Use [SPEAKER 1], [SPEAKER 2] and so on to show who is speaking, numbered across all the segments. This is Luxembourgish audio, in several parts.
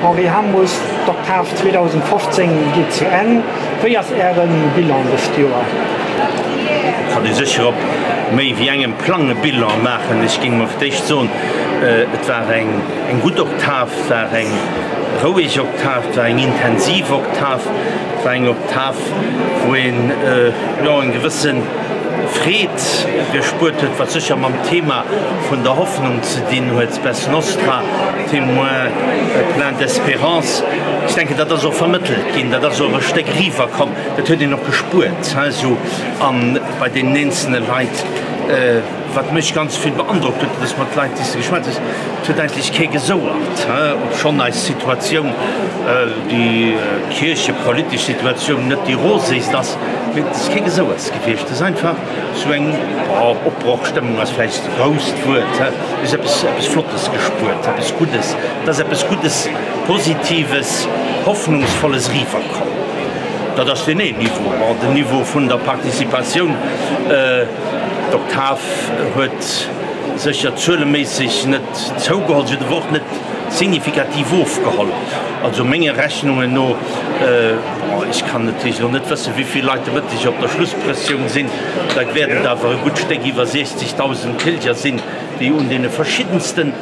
[SPEAKER 1] Henri Hamus, D'Oktav 2015 geet zu Enn. Wéi ass Äre Bilan dëst Joer?
[SPEAKER 2] Et kann ee sécher op méi wéi engem Plang e Bilan maachen. Ech géing mol fir d'éischt soen, et war eng gutt Oktav, et war eng roueg Oktav, et war eng intensiv Oktav, et war eng Oktav, wou een, jo, eng gewësse Freed gespuert huet, wat sécher mam Thema vun der Hoffnung ze dinn huet, Spes Nostra, Témoin plein d'espérance. Ech denken, dat ass och vermëttelt ginn, dat ass och e Stéck eriwwerkomm, dat huet een och gespuert esou a bei deenen eenzelne Leit. Wat mech ganz vill beandrockt huet, dat ass mat Leit, déi s de geschwat hues, et huet eigentlech kee gesouert, obschonn eis Situatioun, déi kierchepolitesch Situatioun net déi roséist ass, mee et ass kee Gesouers gewiescht. Et ass einfach esou eng, oh, Opbrochstëmmung ass vläicht e grousst Wuert, et ass eppes, eppes Flottes gespuert, eppes Guddes, et ass eppes Guddes, Positives, Hoffnungsvolles eriwwerkomm. Dat ass deen een Niveau. Bon, den Niveau vun der Participatioun, d'Oktav huet sécher zueleméisseg net zougeholl, se huet awer och net signifikativ ofgeholl. Also menge Rechnungen no, bon, ech kann natierlech elo net wëssen, wéi vill Leit de Mëtteg op der Schlussprëssioun sinn, da wäert et awer e gutt Stéck iwwer 60.000 Pilger sinn, déi un deene verschiddenste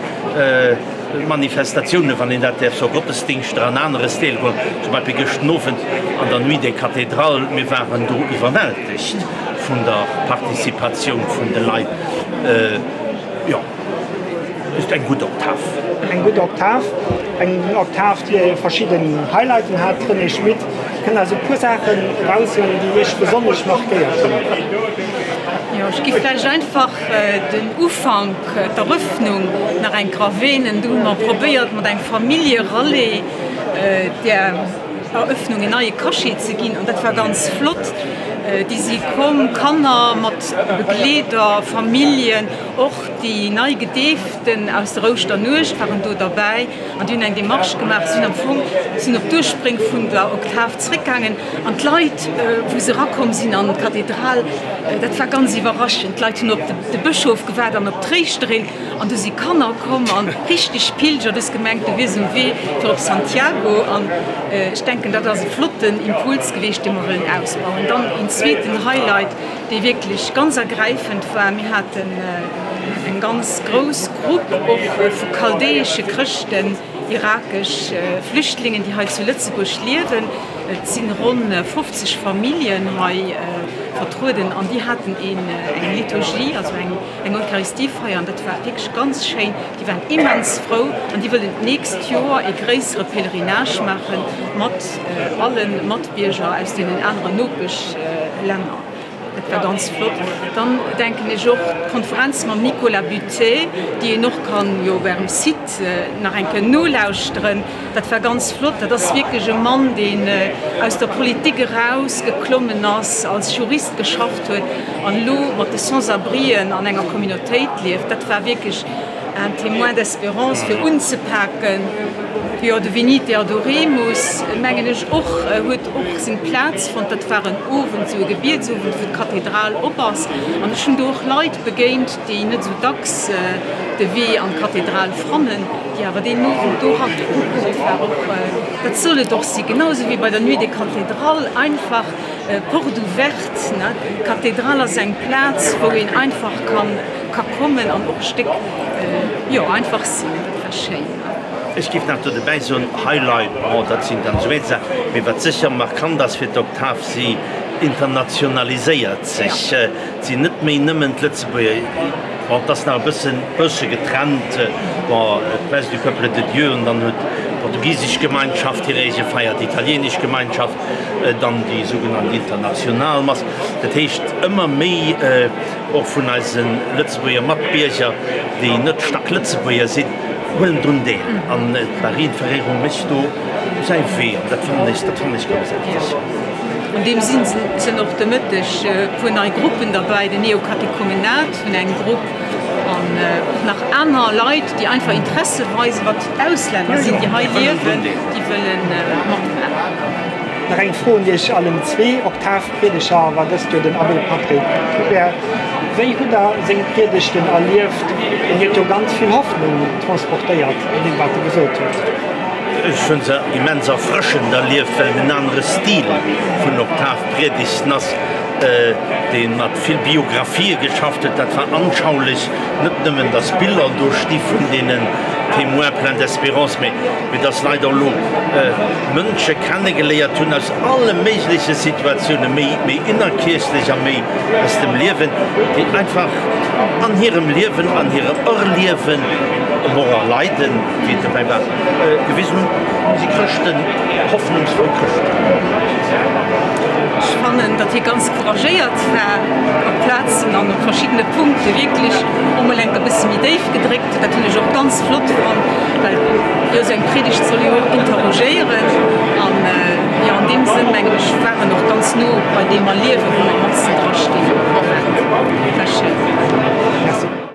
[SPEAKER 2] Manifestatiounen, wann een dat däerf soen, Gottesdingschter an aneres deelgeholl, zum Beispill gëschten Owend an der Nuit des Cathédrales. Mir waren do iwwerwältegt vun der Participatioun vun de Leit. Jo. Just eng gutt Oktav.
[SPEAKER 1] Eng gutt Oktav, eng Oktav déi verschidden Highlighten hat. René Schmit, kënnt eis e puer Saachen eraushuelen, déi Iech besonnesch markéiert hunn?
[SPEAKER 3] Jo, ech giff vläicht einfach den Ufank, d'Eröffnung nach eng Kéier erwähnen. Do hu mer probéiert mat engem Familljerallye där Eröffnung en neie Cachet ze ginn an dat war ganz flott. Déi si komm, Kanner mat Begleeder, Familljen, Och déi nei Gedeeften aus der Ouschternuecht waren do derbäi an déi hunn eng Demarche gemaach, sinn am Fong sinn op d'Urspréng vun der Oktav zréckgaangen an d'Leit, wou se erakomm sinn an d'Kathedral, dat war ganz iwwerraschend. D'Leit hunn op de Bëschof gewaart an op d'Tréischterin an du si Kanner komm an richteg Pilger. Du hues gemengt, du wiers um Wee fir op Santiago an ech denken, dat ass e flotten Impuls geweecht, dee mer wëllen ausbauen. Dann een zweeten Highlight, déi wierklech ganz ergräifend war. Mir haten eng ganz grouss Grupp och vu chaldäesche Chrëschten, irakesch Flüchtlingen, déi hei zu Lëtzebuerg liewen. Et si ronn 50 Familljen hei vertrueden an déi haten eng Liturgie, also eng Eucharistiefeier an dat war wierklech ganz schéin. Déi waren immens frou an déi wëllen d'nächst Joer ee gréissere Pèlerinage maache mat alle Matbierger aus deenen aneren Nopeschlänner. Dat war ganz flott. Dann denken ech och d'Konferenz mam Nicolas Buttet, déi een och kann jo op Ärem Site nach eng Kéier nolauschteren. Dat war ganz flott. Dat ass wierklech e Mann, deen aus der Politik eraus geklommen ass, als Jurist geschafft huet an elo mat de Sans-abrien an enger Communautéit lieft. Dat war wierklech un témoin d'espérance fir unzepaken. Jo, de Venite Adoremus, mengen ech och, huet och seng Plaz fonnt. Dat war en Owend, esou e Gebietsowend, wou d'Kathedral op ass. An ech hunn do och Leit begéint, déi net esou dacks de Wee an d'Kathedral fannen, déi awer deen Owend do erakomm sinn. Dat war och, dat soll et och sinn, genau esou wéi bei der Nuit des Cathédrales, einfach Porte ouverte. D'Kathedral ass eng Plaz, wou een einfach kann ka kommen an och e Stéck, jo, einfach sinn. Dat war schéin.
[SPEAKER 2] Ech géif nach do dobäi soen, Highlight, bon, dat sinn dann esou Saachen, mee wat sécher markant ass fir d'Oktav, si internationaliséiert sech. Et sinn net méi nëmmen d'Lëtzebuerger, bon, et ass nach e bëssen, bësse getrennt, bon, d'Messe du Peuple de Dieu an dann huet d'portugisesch Gemeinschaft hir eege Feier, d'italienesch Gemeinschaft, dann déi sougenannt international Mass. Dat heescht, ëmmer méi Och vun eise Lëtzebuerger Matbierger, déi net Stack-Lëtzebuerger sinn, huelen drun deel. An d'Marienverehrung mécht do säi Wee. An dat fannen ech, dat fannen ech groussaarteg.
[SPEAKER 3] An deem Sinn sinn och de Mëtteg e puer nei Gruppen derbäi, den Neokatechumenat hunn eng Grupp an och nach aner Leit, déi einfach Interesse weisen, wat Auslänner sinn, déi hei liewen, déi wëlle matmaachen.
[SPEAKER 1] Nach eng Fro un Iech allen zwee, Oktav Priedeger war dëst Joer den Abbé Patrick Hubert. Wéi hutt Der seng Priedegten erlieft? En huet jo ganz vill Hoffnung transportéiert an deem wat e gesot huet.
[SPEAKER 2] Ech hunn se immens erfrëschend erlieft, well et en anere Stil vun Oktavpredigten ass, dee mat vill Biographië geschafft huet. Dat war anschaulech, net nëmmen datt Biller do sti vun deenen Témoins pleins d'espérance, mee datt Leit och elo Mënsche kennegeléiert hunn aus alle méigleche Situatiounen, méi innerkierchlech a méi aus dem Liewen, déi einfach an hirem Liewen, an hirem Erliewen, och a Leiden, wéi et dobäi war, gewisen hunn, si Chrëschten, hoffnungsvoll Chrëschten.
[SPEAKER 3] Ech fannen, datt hie ganz couragéiert war op Plazen an op verschiddene Punkte wierklech och mol enk e bësse méi déif gedréckt huet. Dat hunn ech och ganz flott fonnt, well jo esou eng Predigt soll jo och interrogéieren. An jo, an deem Sënn mengen ech, war en och ganz no bei deem Erliewen, wou mer matzen dra stinn. War schéin.
[SPEAKER 1] Merci.